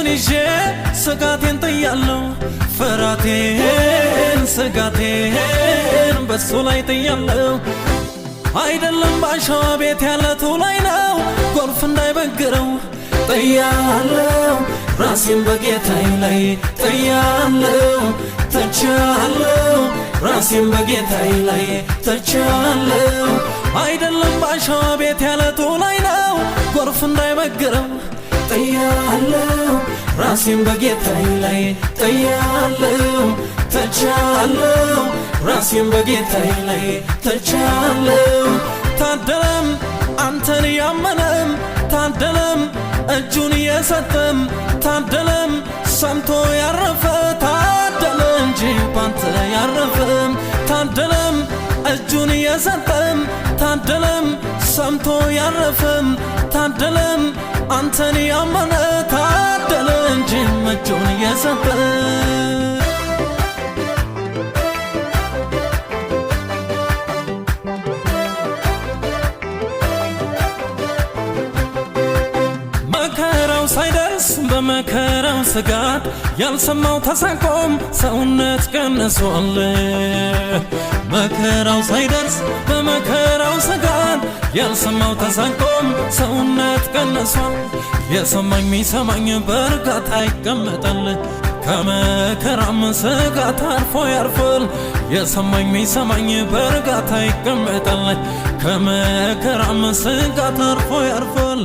ይዤ ስጋቴን ጥያለሁ፣ ፍራቴን ስጋቴን በሱ ላይ ጥያለሁ። አይደለም ባሸዋ ቤት ያለቱ ላይ ነው ጎርፍ እንዳይበግረው። ጥያለው ራሴን በጌታዬ ላይ፣ ጥያለው፣ ተቻለው፣ ራሴን በጌታዬ ላይ ተቻለው። አይደለም ባሸዋ ቤት ያለቱ ላይ ነው ጎርፍ እንዳይበግረው። ጥያለው ራሴን በጌታዬ ላይ፣ ጥያለው፣ ተቻለው፣ ራሴን በጌታዬ ላይ ተቻለው። ታደለም አንተን ያመነም፣ ታደለም እጁን የሰጠም፣ ታደለም ሰምቶ ያረፈ፣ ታደለ እንጂ ባንተ ያረፈም። ታደለም እጁን የሰጠም፣ ታደለም ሰምቶ ያረፈም፣ ታደለም አንተን ያመነ፣ ታደለ እንጂ እጁን የሰጠ። መከራው ሳይደርስ በመከራው ስጋት ያልሰማው ተሳቆም ሰውነት ቀንሷል። መከራው ሳይደርስ በመከራው ስጋት ያልሰማው ተሳቆም ሰውነት ቀንሷል። የሰማኝ ሚሰማኝ በእርጋታ ይቀመጣል፣ ከመከራም ስጋት አርፎ ያርፋል። የሰማኝ ሚሰማኝ በእርጋታ ይቀመጣል፣ ከመከራም ስጋት አርፎ ያርፋል።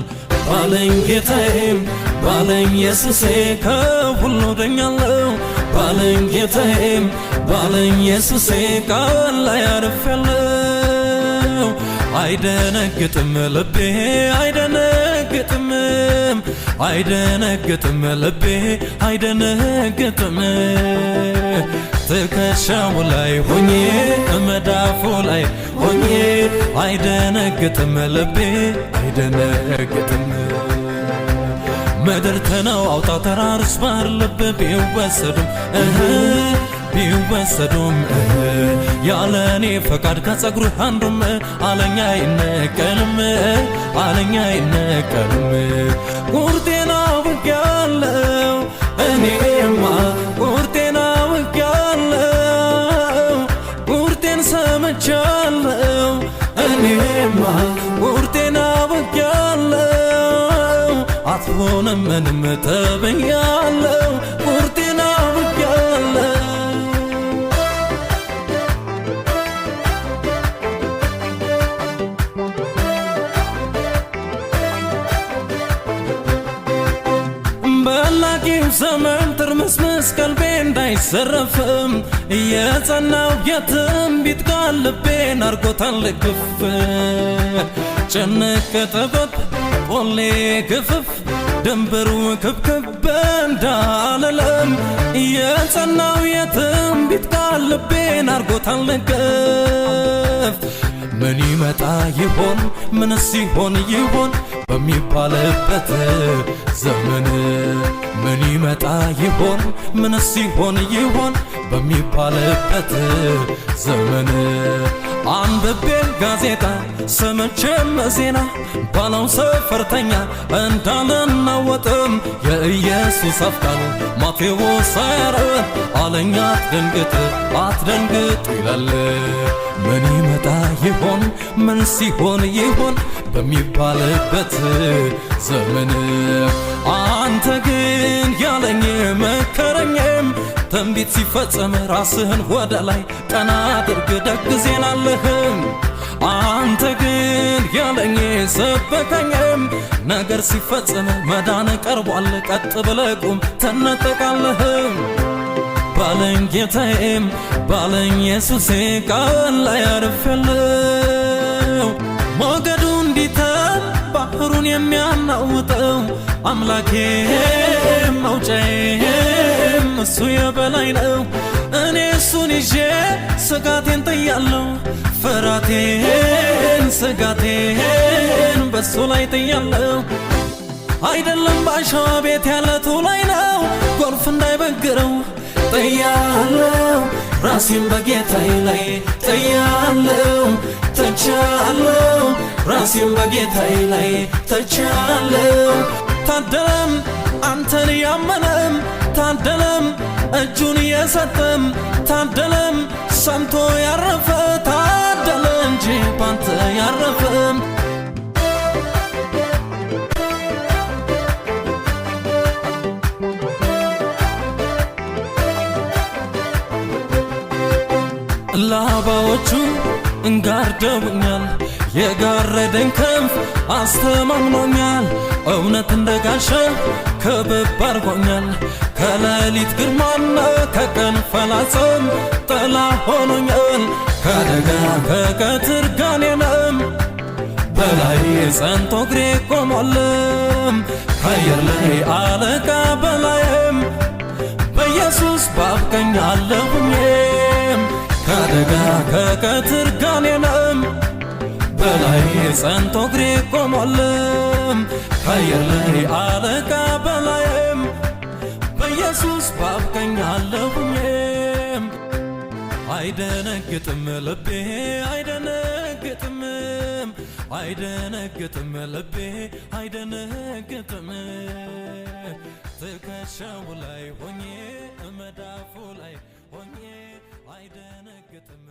ባለኝ ጌታዬም ባለኝ ኢየሱሴ ከሁሉ ድኛለሁ። ባለኝ ጌታዬም ባለኝ ኢየሱሴ ቃል ላይ አርፌያለሁ። አይደነግጥም ልቤ፣ አይደነግጥም፣ አይደነግጥም ልቤ፣ አይደነግጥም። ትከሻው ላይ ሆኜ፣ መዳፉ ላይ ሆኜ አይደነግጥም ልቤ፣ አይደነግጥም። ምድር ተነዋውጣ ተራሮች ባህር ልብ ቢወሰዱም እህ ቢወሰዱም እህ፣ ያለ እኔ ፈቃድ ከጸጉርህ አንዱም አለኛ አይነቀልም፣ አለኛ አይነቀልም። ቁርጤን አውቄያለሁ፣ እኔማ ቁርጤን አውቄያለሁ፣ ቁርጤን ሰምቻለሁ፣ እኔማ ቁርጤን አውቄያለሁ። አትሆንም ምንም ተብያለሁ፣ ቁርጤን አውቄያለሁ። በላቂው ዘመን ትርምስምስ ቀልቤ እንዳይዘረፍም የጸናው የትንቢት ቃል ልቤን አርጎታል ግፍ። ጭንቅ ጥበብ ቆሌ ግፍፍ ድንብሩ ክብክብ እንዳልልም የጸናው የትንቢት ቃል ልቤን አርጎታል ግፍ። ምን ይመጣ ይሆን፣ ምንስ ይሆን ይሆን በሚባልበት ዘመን፣ ምን ይመጣ ይሆን፣ ምንስ ይሆን ይሆን በሚባልበት ዘመን፣ አንብቤ ጋዜጣ ሰምቼም ዜና ባለው ሰፈርተኛ እንዳልናወጥም የኢየሱስ አፍቃሉ ማቴዎስ 24 አለኝ አትደንግጥ፣ አትደንግጥ ይላል። ምን ይመጣ ይሆን፣ ምን ሲሆን ይሆን በሚባልበት ዘመን፣ አንተ ግን ያለኝ መከረኝም ትንቢት ሲፈጸም ራስህን ወደ ላይ ቀና አድርግ፣ ደግ ዜና አለህም። አንተ ግን ያለኝ ሰበከኝም ነገር ሲፈጸም መዳን ቀርቧል፣ ቀጥ ብለህ ቁም፣ ትነጠቃለህም። ባለኝ ጌታዬም ባለኝ ኢየሱሴ ቃል ላይ አርፌያለሁ። ሞገዱ እንዲተም ባህሩን የሚያናውጠው አምላኬም መውጫዬም እሱ የበላይ ነው። እኔ እሱን ይዤ ስጋቴን ጥያለሁ፣ ፍራቴን ስጋቴን በሱ ላይ ጥያለሁ። አይደለም ባሸዋ ቤት ያለቱ ላይ ነው ጎርፍ እንዳይበግረው። ጥያለው ራሴን በጌታዬ ላይ፣ ጥያለው፣ ተቻለው፣ ራሴን በጌታዬ ላይ ተቻለው። ታደለም አንተን ያመነም ታደለም፣ እጁን የሰጠም ታደለም፣ ሰምቶ ያረፈ ታደለ እንጂ ባንተ ያረፈም። ላባዎቹ እንጋርደውኛል፣ የጋረደኝ ክንፍ አስተማምኖኛል። እውነት እንደ ጋሻ ክብብ አድርጎኛል፣ ከሌሊት ግርማና ከቀን ፈላጽም ጥላ ሆኖኛል። ከደጋ ከቀትር ጋኔንም በላይ ጸንቶ እግሬ ቆሟልም፣ ከአየር ላይ አለቃ በላይም በኢየሱስ በአብ ቀኝ አለሁኝም። ከደጋ ከቀትር ጋኔንም በላይ ጸንቶ እግሬ ቆሟልም፣ ከአየር ላይ አለቃ በላይም በኢየሱስ በአብ ቀኝ አለሁኝም። አይደነግጥም ልቤ፣ አይደነግጥም፣ አይደነግጥም ልቤ፣ አይደነግጥም። ትከሻው ላይ ሆኜ፣ መዳፉ ላይ ሆኜ አይደነግጥም።